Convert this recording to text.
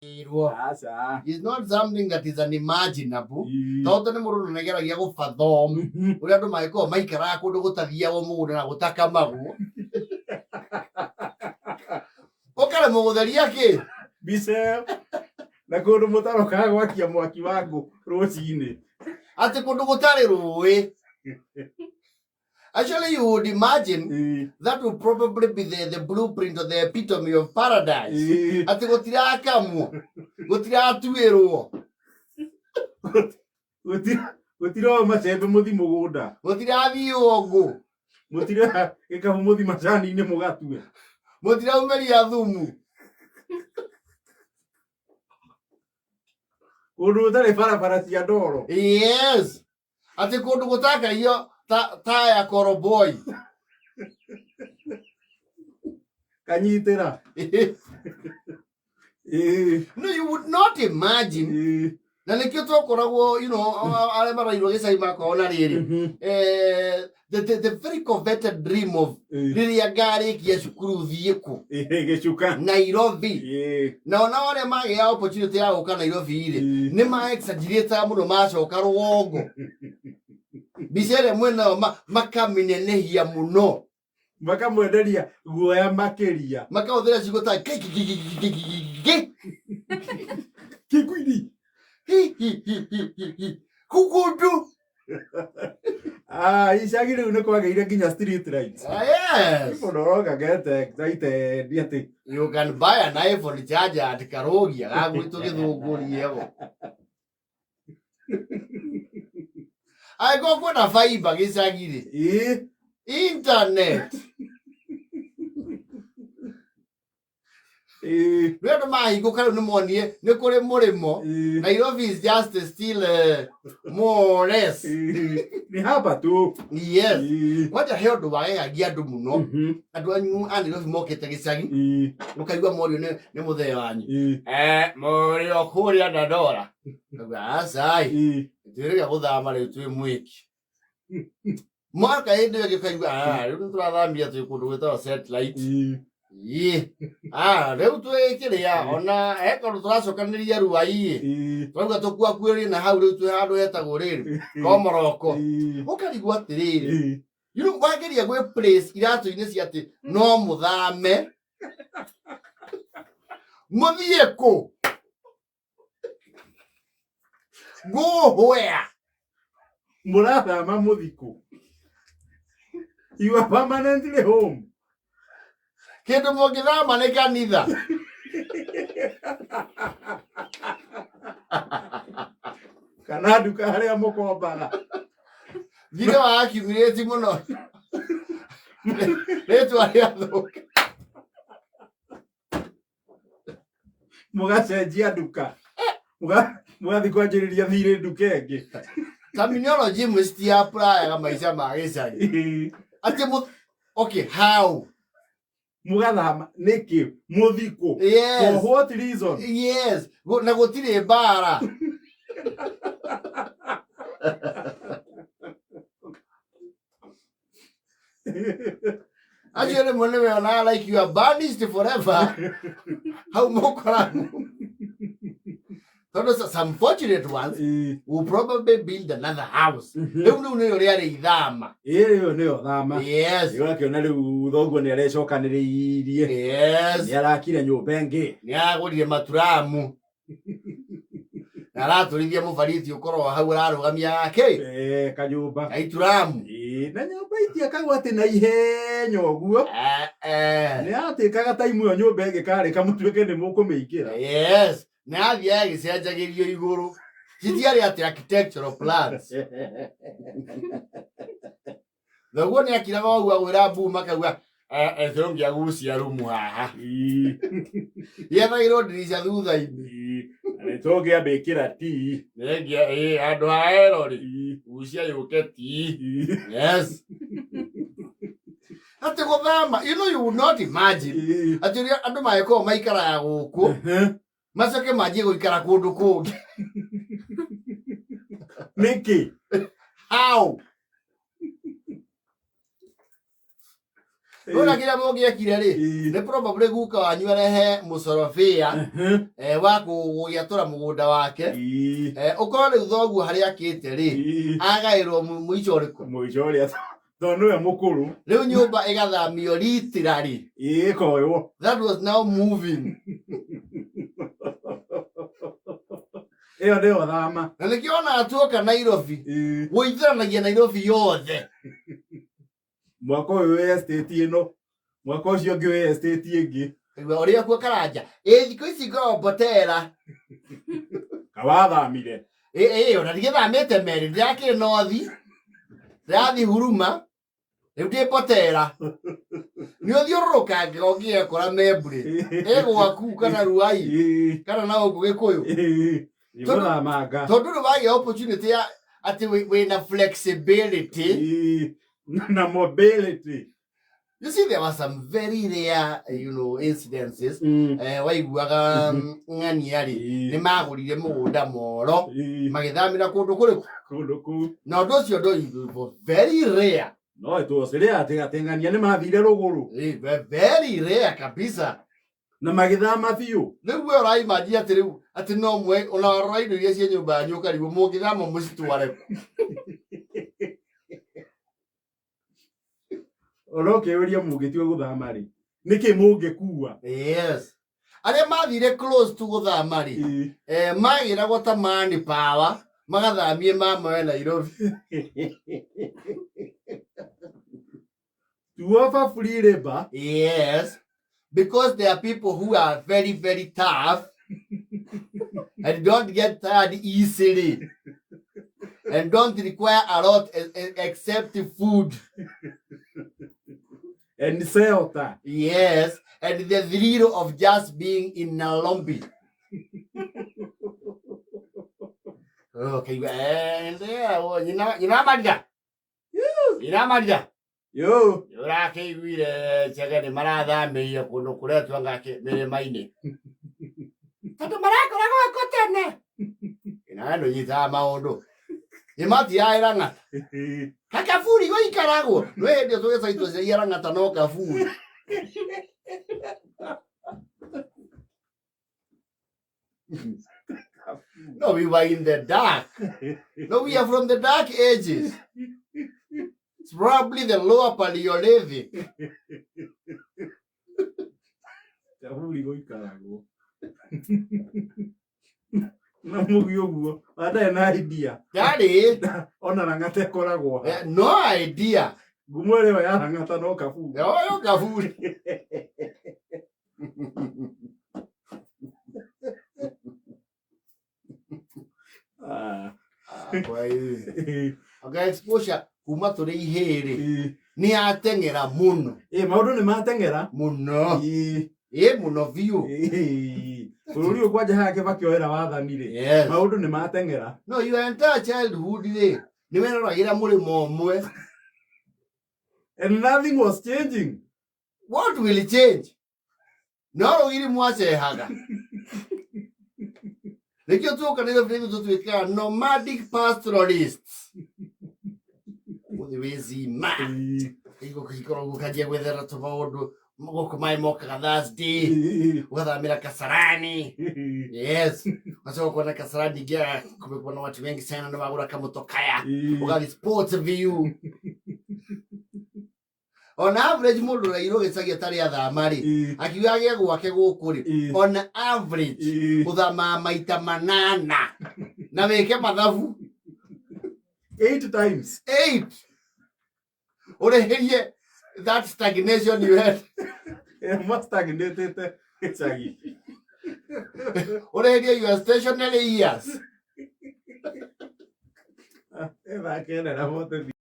Irwo. Aca. It's not something that is unimaginable. Ii. Tondũ nĩ mũndũ nĩgeragia gũbathom ũrĩa andũ mangĩkorwo maikaraga kũndũ gũtathiagwo mũgũnda na gũtakamagwo. Ũkaremwo gũtheria kĩ? Mbica ĩyo. Na kũndũ mũtarokaga gwakia mwaki wa ngũ rũcinĩ. Atĩ kũndũ gũtarĩ rũĩ. Actually, you would imagine that would probably be the blueprint or the epitome of paradise. Atĩ gũtirakamwo, gũtiratuĩrwo, Gũtiroa macembe mũthi mũgũnda. Gũtirathiĩo ngũ, Mũtira gĩkabu mũthi macani-inĩ mũgatue. Mũtiraumĩria thumu. Kũndũ gũtarĩ barabara cia ndoro. Yes. Atĩ kũndũ gũtakaio ta taya koroboi. Kanyitĩra. No, you would not imagine. Na nĩkĩo twakoragwo arĩa marairwo gĩcagi makoragwo na rĩrĩ the very coveted dream of rĩrĩa ngarĩkia cukuru thiĩ kũ? Gĩcuka. Nairobi. Na ona arĩa magĩa opportunity ya gũka Nairobi rĩ, nĩ ma exaggerate mũno macoka rũgongo. Mbica ĩrĩa mwenayo makamĩnenehia mũno. Makamwenderia guoya makĩria. Makahũthĩra ciugo ta gi- gi- gi- gi- gi- gi- gi- Kĩguini. Hi, hi, hi, hi, hi, hi. Kukundu. Ah, icagi rĩu nĩ kwagĩire nginya street lights. Ah, yes. Mũndũ ũroka gete excited atĩ You can buy an iPhone charger at Karogia gagwitũ gĩthũngũri ego. Angĩkorwo kwĩna fiber gĩcagi rĩ, internet. Rĩu andũ mahingũka rĩu nĩ monire nĩ kũrĩ mũrĩmo. Nairobi is just still more or less. Nĩ hapa tu. Yes. Kwanja he ũndũ wagegagia andũ mũno. Andũ anyu a Nairobi mokĩte gĩcagi, ũkaigua morio nĩ mũthee wanyu. Mũrĩ o kũrĩa Dandora. Ngauga aca ĩ. Twĩrĩga gũthama rĩu twĩ mwĩki. Mwaka hĩndĩ ĩyo ĩngĩ ũkaigua "Ah, rĩu nĩ tũrathamia twĩ kũndũ gwĩtagwo satellite. Ĩ. Ah, rĩu twĩ kĩrĩa ona he kũndũ tũracokanĩria ruai ĩ. Tũrauga tũkuakuĩrie na hau rĩu twĩ handũ hetagwo rĩrĩ Komoroko. Ũkarigwo atĩrĩrĩ, wageria gwĩ place iratũ-inĩ cia atĩ no mũthame mũthiĩ kũ? Go where? Mũrathama mũthikũ. You are permanently home. Kĩndũ mũngĩthama nĩ kanitha. Kana nduka harĩa mũkombaga. Thirĩ wa accumulate mũno. Rĩtwa rĩathũka. Mũgacenjia nduka. Mũgathiĩ kwanjĩrĩria thirĩ nduka ĩngĩ. Terminology imwe citiapplyga maica ma gĩcagi. Atĩ okay, how? Mũgathama nĩkĩ? Mũthikũ. Yes. For what reason? Yes. Na gũtirĩ mbara. Acio rĩmwe nĩ weonaga like you are banished forever hau mũkoragwo tondũ some fortunate ones will probably build another house. Rĩu nĩyo rĩarĩ ithama. Ĩ rĩu nĩyo thama. Yes. Ũrakĩona rĩu thoguo nĩ arecokanĩrĩirie. Yes. Nĩ arakire nyũmba ĩngĩ. Nĩ aragũrire maturamu na aratũrithia mũbarithi ũkorwo hau ararũgamia gake. Kanyũmba. Gaituramu. Na nyũmba itiakagwo atĩ na ihenya ũguo. Eh. Nĩ yatĩkaga taimu ĩyo nyũmba ĩngĩkarĩka mũtuĩke nĩ mũkũmĩingĩra. Yes, na yathiaga ĩgĩcenjagĩrio igũrũ, citiarĩ atĩ architectural plans. Thoguo nĩ akiraga ũguo agwĩra mbu makauga tũngĩagucia rumu haha yethagĩrwo ndirica thutha-inĩ. Nĩ tũngĩambĩkĩra tii. Nĩngia ĩ handũ ha erori gucia yũke ti. Yes, atĩ gũthama, you would not imagine atĩ ũrĩa andũ mangĩkorwo maikaraga gũkũ macoke manjie gũikara kũndũ kũngĩ. Nĩkĩ? How? Nona kĩrĩa mũngĩekire rĩ, nĩ probably guka wanyu arehe mũcorobĩa wa gũgĩatũra mũgũnda wake. Ũkorwo rĩu thoguo harĩa akĩte rĩ, agaĩrwo mũico ũrĩkũ? Mũico ũrĩa tondũ nĩwe mũkũrũ. Rĩu nyũmba ĩgathamio literally. Ĩkoywo. That was now moving. Ĩyo nĩyo thama. Na nĩkĩo onaga tuoka Nairobi, gũithũranagia Nairobi yothe. Mwaka ũyũ wĩ estate ĩno, mwaka ũcio ũngĩ wĩ estate ĩngĩ. Igua ũrĩa kuo Karanja, ĩ thikũ ici ngoragwo Mbotera. Kawathamire. Ĩ ĩ ona ndigĩthamĩte merĩ, ndĩrakĩrĩ North, ndĩrathiĩ Huruma, rĩu ndĩ Mbotera. Nĩ ũthiũrũrũkangaga ũngĩgekora Membure, ĩ gwaku kana Ruai kana na gũkũ Gĩkũyũ. Nĩgũthamanga. Tondũ rĩu wagĩa opportunity ya atĩ wĩna flexibility. Na mobility. You see, there were some very rare incidences. Waiguaga ng'ania rĩ, nĩ magũrire mũgũnda moro, magĩthamĩra kũndũ kũrĩkũ? Kũndũ kũu. Na ũndũ ũcio ndũ very rare. No it was rare atĩ atĩ ng'ania nĩ mathire rũgũrũ. Very rare kabisa. Na magĩthama biũ. Rĩu we ũraimagine atĩ rĩu atĩ no mwe ona warora indo iria cia nyũmba yanyu ũkarigwo mũngĩthama mũcitware kũ? Ona ũkĩũria mũngĩtua gũthama rĩ, nĩkĩ mũngĩkua? Yes. Arĩa mathire close to gũthama rĩ, magĩragwo ta man power, magathamie mama we Nairobi. To offer free labor. Yes. Because there are people who are very, very tough and don't get tired easily and don't require a lot except food. And shelter. Yes, and the thrill of just being in Nairobi. Okay, and there, oh, you know, Maria. You know, Maria. Yo. Ũrakĩiguire Chege nĩ marathamĩire kũndũ kũretwo ngakĩ mĩrĩma-inĩ tondũ marakoragwo kuo tene. Nawe ndũnyitaga maũndũ nĩ matiraĩ Lang'ata kakaburi gũikaragwo nĩ hĩndĩ ĩyo tũgĩcaitwo cia Lang'ata no kaburi. No, we were in the dark. No, we are from the dark ages. It's probably the lower Paleolithic. Kaburi gũikaragwo. Na mũgi ũguo, andarĩ na idea. Daddy, Ona Lang'ata ĩkoragwo ha. No idea. Ngumo ĩrĩa ya Lang'ata no kaburi. Oyo kaburi. Kwa hiyo. Anga exposure kuma tũrĩ ihĩĩ nĩ yateng'era mũno. Ĩ maũndũ nĩ mateng'era. Mũno. Ĩ mũno biũ. Bũrũri ũyũ kwanja haha Kĩbakĩ oera wathani rĩ. Yes. Maũndũ nĩ mateng'era. No, your entire childhood rĩ, nĩ weroragĩra mũrĩmo ũmwe. And nothing was changing. What will change? No rũgiri mwacehaga. Nĩkĩo tuoka Nairobi rĩu tũtuĩkaga nomadic pastoralists. Mũthĩ wĩ zima. Igũkorwo gũkanjia gwethera tũmaũndũ gũkũ maĩ mokaga Thursday. Ũgathamĩra Kasarani. Yes. Unataka kuona Kasarani ingia kumekuwa na watu wengi sana na wagura kamotokaya. Ugathi sports view. On average mũndũ ũrairwo gĩcagi atarĩ athama rĩ, akiuga agĩe gwake gũkũ rĩ, on average ũthamaga maita 8 na wĩke mathabu. 8 times. 8. Ũrĩhĩrie that stagnation you had. Mastagnated gĩcagi. Ũrĩhĩrie your stationary years. Ĩthakenera bote.